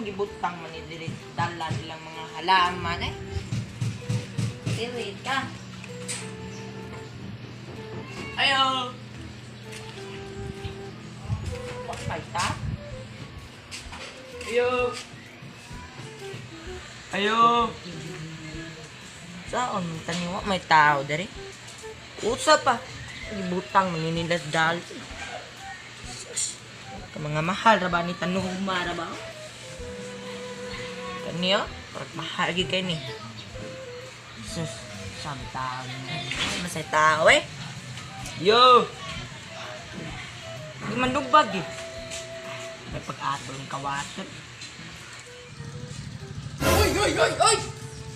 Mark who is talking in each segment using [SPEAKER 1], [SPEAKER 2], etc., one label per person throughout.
[SPEAKER 1] Gibutang man ni diri dalan ilang mga halaman eh. Diri ka. Ayo. Wa may ta?
[SPEAKER 2] Ayo. Ayo.
[SPEAKER 1] Saan man tani wa may tao diri? Usa pa. Gibutang man ni nila dal. Sus. Ka mga mahal ra ba ni tanuma ra ba? Kaniya, parang mahal gyud kay ni. Sus, samtang. Masay tao eh.
[SPEAKER 2] Yo.
[SPEAKER 1] Di man lubag eh. May pag-atol ng kawaton.
[SPEAKER 3] Uy, uy, uy, uy!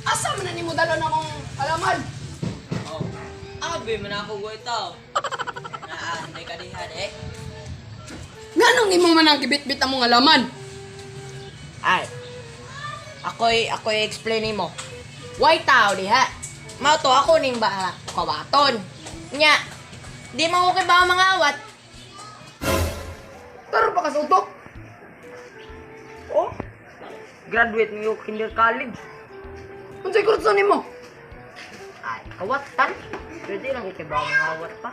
[SPEAKER 3] Asa man na nimo dalo na akong alaman?
[SPEAKER 1] Oh, abi man ako go ito. Naa, ka diha eh.
[SPEAKER 3] Nganong nimo man ang gibitbit among alaman?
[SPEAKER 1] Ay. Ako'y explain nimo.
[SPEAKER 3] Way tao diha.
[SPEAKER 1] Mao to ako ning ba kawaton. Nya. Di man ko kay ba mga awat.
[SPEAKER 3] Taro pa ka sa utok.
[SPEAKER 1] Oh. Graduate niyo kinder college.
[SPEAKER 3] Unsay kurso nimo?
[SPEAKER 1] Ay, kawatan. Pwede lang ko kay ba mga awat pa.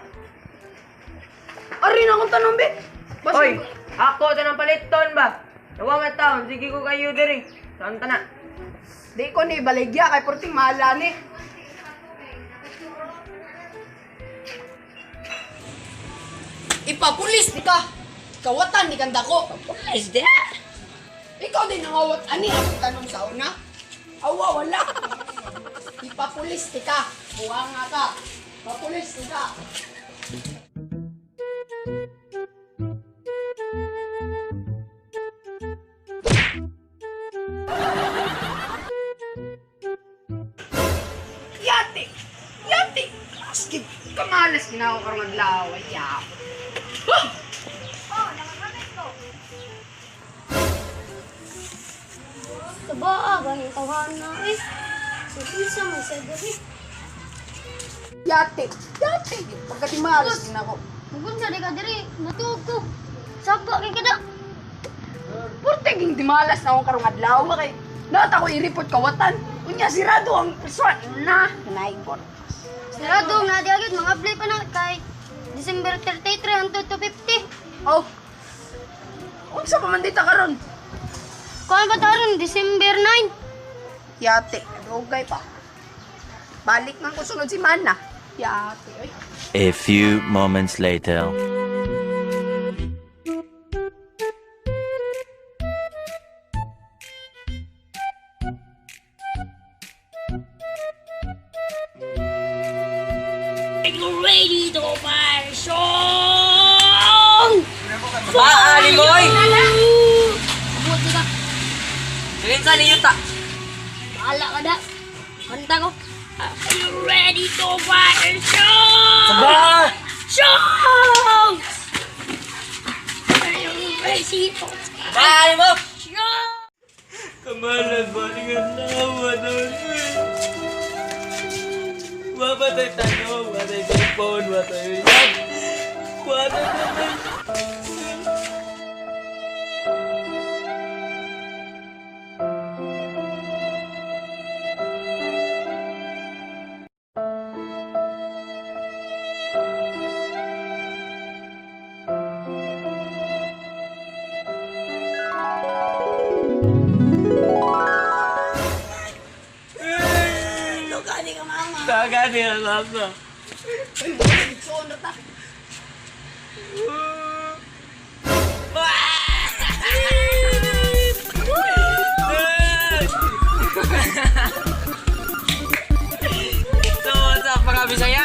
[SPEAKER 3] Ari na akong tanong be. Basta
[SPEAKER 1] Oy, ako tanang paliton ba? Nawa man taon, sige ko kayo diri. Saan ta na?
[SPEAKER 3] Di ko ni baligya kay porting mahala ni. Ipapulis di ka. Kawatan ni kanda ko.
[SPEAKER 1] Pulis diha.
[SPEAKER 3] Ikaw din ang awat ani akong tanong sa una. Awa wala. Ipapulis di ka. Buha nga ka. Papulis di ka. Yati! Yati! Aski, kamalas ginawa karong adlaw. Ay, ya. Huh!
[SPEAKER 4] Taba, ganing tawhana eh. Sa kinsa man sa gabi.
[SPEAKER 3] Yati! Yati! Pagkatimalas ginako.
[SPEAKER 4] Mugun sa di ka diri, natuog ko. Saba kay kada.
[SPEAKER 3] Purte ging dimalas na akong karong adlaw kay naata ko i-report kawatan. Unya sirado ang prison na naikon.
[SPEAKER 4] Sarado na di agad mga apply pa na kay December 33 hangtod to 50.
[SPEAKER 3] Oh. Unsa pa man dita karon?
[SPEAKER 4] Kuan pa taron December 9.
[SPEAKER 3] Yate, dugay pa. Balik man ko sunod si Mana. Yate, oy.
[SPEAKER 5] A few moments later.
[SPEAKER 4] Ready to fire song!
[SPEAKER 1] Ba, ali boy.
[SPEAKER 4] Buot ka.
[SPEAKER 1] Sige sa niyo ta.
[SPEAKER 4] Bahala ka da. Kanta ko. Are you ready to fire song?
[SPEAKER 1] Ba!
[SPEAKER 4] Song! Are you ready to
[SPEAKER 1] Ba, ali mo.
[SPEAKER 4] song?
[SPEAKER 2] Kamalan ba ni adlaw Wapatay tanong, watay cellphone, watay uyab. Watay watay. Taga ni ang mama.
[SPEAKER 3] Ay, wala gitsuon na ta.
[SPEAKER 2] So what's up mga Bisaya?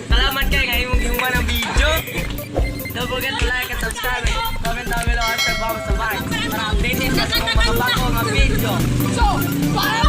[SPEAKER 2] Salamat kay nga imong gihuman ang video. Don't forget to like and subscribe. Comment down below at sa bye. Para updated ka sa mga bago nga video.
[SPEAKER 3] So, bye!